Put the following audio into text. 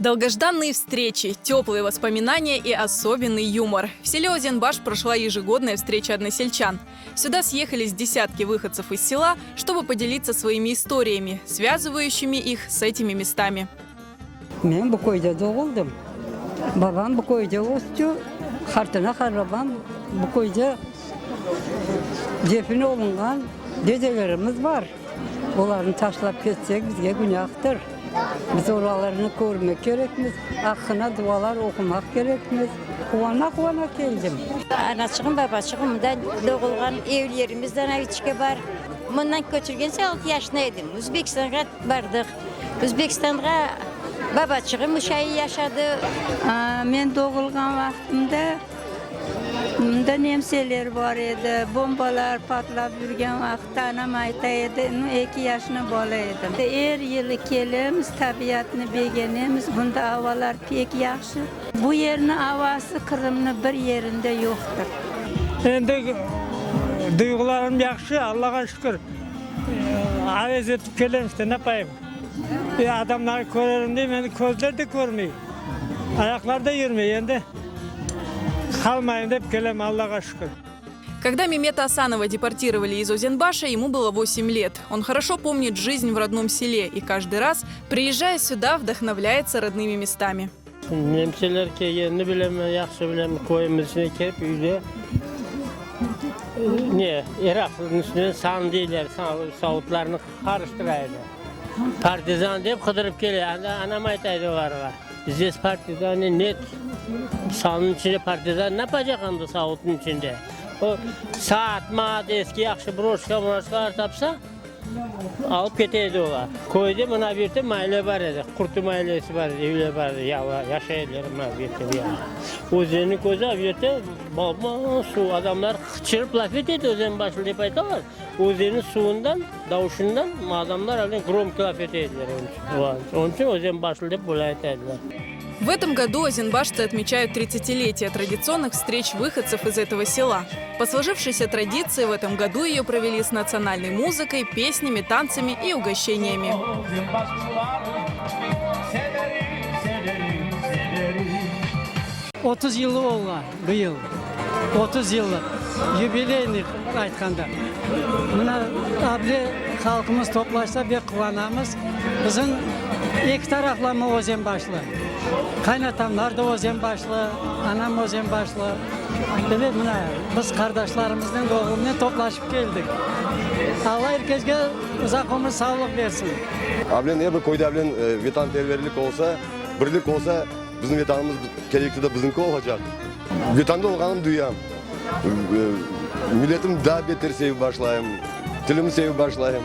Долгожданные встречи, теплые воспоминания и особенный юмор. В селе Озенбаш прошла ежегодная встреча односельчан. Сюда съехались десятки выходцев из села, чтобы поделиться своими историями, связывающими их с этими местами. Men bu köyde doğuldım. Babam bu köyde östi, qartana, qartbabam bu köyde defin olunğan dedelerimiz bar. Olarnı taşlap ketsek, bizge günahtır. Biz oralarnı körmek kerekmiz, aqqına dualar oqumaq kerekmiz. Quvana-quvana keldim. Anaçığım, babaçığım mında doğulğan, evlerimiz Danaviçke bar. Mından köçürgense altı yaşında edim. Özbekistanğa bardıq. Özbekistanğa babaçığım üç ay yaşadı. Men doğulğan vaqtımda mında nemseler bar edi, bombalar patlap yürgen vaqıtta anam ayta edi, nu, eki yaşına bala edim. Er yılı kelemiz, tabiatnı begenemiz, bunda avalar pek yahşı. Bu yerniñ avası Qırımnıñ bir yerinde yoqtır. Endi duyğularım yahşı, Allağa şükür. Aves etip kelem işte, ne yapayım. Adamları körerim deyim, endi közler de körmey, ayaqlar da yürmey, endi qalmayım dep kelem, Allağa şükür. Когда Мемета Асанова депортировали из Озенбаша, ему было 8 лет. Он хорошо помнит жизнь в родном селе и каждый раз, приезжая сюда, вдохновляется родными местами. Nemseler kelgenini bilem, yahşı bilem, köyümizniñ içine kelip üyde ne, eraqnıñ üstünden san deyler, savutlarnı qarıştıra edi. Partizan dep qıdırıp kele. Anda anam ayta edi olarğa, Zdes partizanı net, sannıñ içinde partizan ne yapacaq anda savutnıñ içinde? O saat, maat, eski yahşı broşka, mroşkalar tapsa, Alıp kete edi olar. Köyde mına bir yerde maile bar edi, Qurtu mailesi bar edi, evler bar edi, yaşay ediler mına bir yerde bu yanda. Özenniñ közü a bu yerde bol suv, adamlar qıçırıp laf ete edi, Özenbaşlı dep aytalar. Özenniñ suvundan, davuşından adamlar öyle gromko laf ete ediler onıñ içün. Onıñ içün Özenbaşlı dep böyle ayta ediler. В этом году озенбашцы отмечают 30-летие традиционных встреч выходцев из этого села. По сложившейся традиции в этом году ее провели с национальной музыкой, песнями, танцами и угощениями. 30 yılı ola bıyıl, 30 yıllıq, yubileyniy aytqanda. Mına able halqımız toplaşsa bek quvanamız. Bizim eki taraflama Özenbaşlı. Qaynatamlar da Özenbaşlı, anam Özenbaşlı. Ebet, mına biz qardaşlarımıznen, oğlumnen toplaşıp keldik. Alla er kesge uzaq ömür, sağlıq bersin. Ablen er bir köyde ablen vetanperverlik olsa, birlik olsa, Bizim Vetanımız kelecekte de bizimki olacaq. Vetanda olğanım duyam. Milletimni daa beter sevip başlayım, tilimi sevip başlayım.